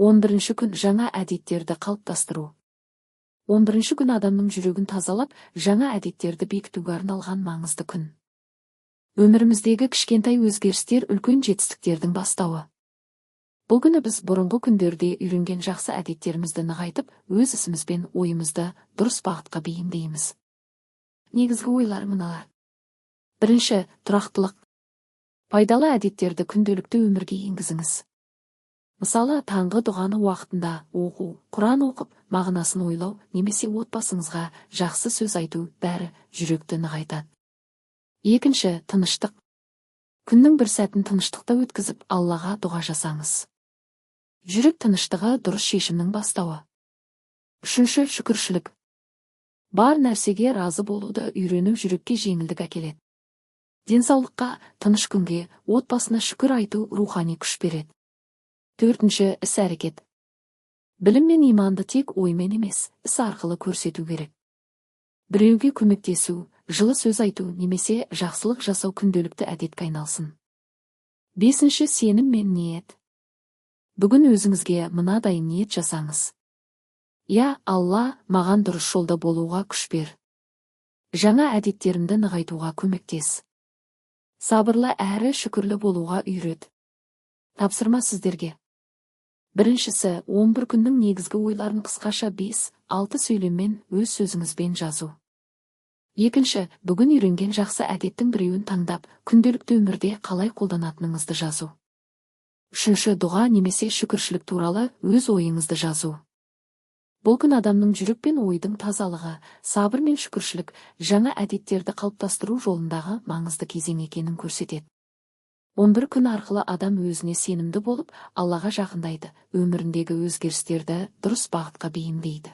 11-ші күн: жаңа әдеттерді қалыптастыру. 11-ші күн адамның жүрегін тазалап, жаңа әдеттерді бекітуге арналған маңызды күн. Өміріміздегі кішкентай өзгерістер – үлкен жетістіктердің бастауы. Бұл күні біз бұрынғы күндерде үйренген жақсы әдеттерімізді нығайтып, өз ісіміз бен ойымызды дұрыс бағытқа бейімдейміз. Негізгі ойлар мыналар. Бірінші, тұрақтылық. Пайдалы әдеттерді күнделікті өмірге енгізіңіз. Мысалы, таңғы дұғаны уақытында оқу, Құран оқып, мағынасын ойлау немесе отбасыңызға жақсы сөз айту – бәрі жүректі нығайтады. Екінші, тыныштық. Күннің бір сәтін тыныштықта өткізіп, Аллаға дұға жасаңыз. Жүрек тыныштығы – дұрыс шешімнің бастауы. Үшінші, шүкіршілік. Бар нәрсеге разы болуды үйрену жүрекке жеңілдік әкеледі. Денсаулыққа, тыныш күнге, отбасына шүкір айту рухани күш береді. Төртінші, іс әрекет. Білім мен иманды тек оймен емес, іс арқылы көрсету керек. Біреуге көмектесу, жылы сөз айту немесе жақсылық жасау күнделікті әдетке айналсын. Бесінші, сенім мен ниет. Бүгін өзіңізге мынадай ниет жасаңыз: «Я Алла, маған дұрыс жолда болуға күш бер, жаңа әдеттерімді нығайтуға көмектес, сабырлы әрі шүкірлі болуға үйрет». Тапсырма сіздерге. Біріншісі, 11 күннің негізгі ойларын қысқаша 5-6 сөйлеммен өз сөзіңізбен жазу. Екінші, бүгін үйренген жақсы әдеттің біреуін таңдап, күнделікті өмірде қалай қолданатыныңызды жазу. Үшінші, дұға немесе шүкіршілік туралы өз ойыңызды жазу. Бұл күн адамның жүрек пен ойдың тазалығы, сабыр мен шүкіршілік, жаңа әдеттерді қалыптастыру жолындағы маңызды кезең екенін көрсетеді. 11 күн арқылы адам өзіне сенімді болып, Аллаға жақындайды, өміріндегі өзгерістерді дұрыс бағытқа бейімдейді.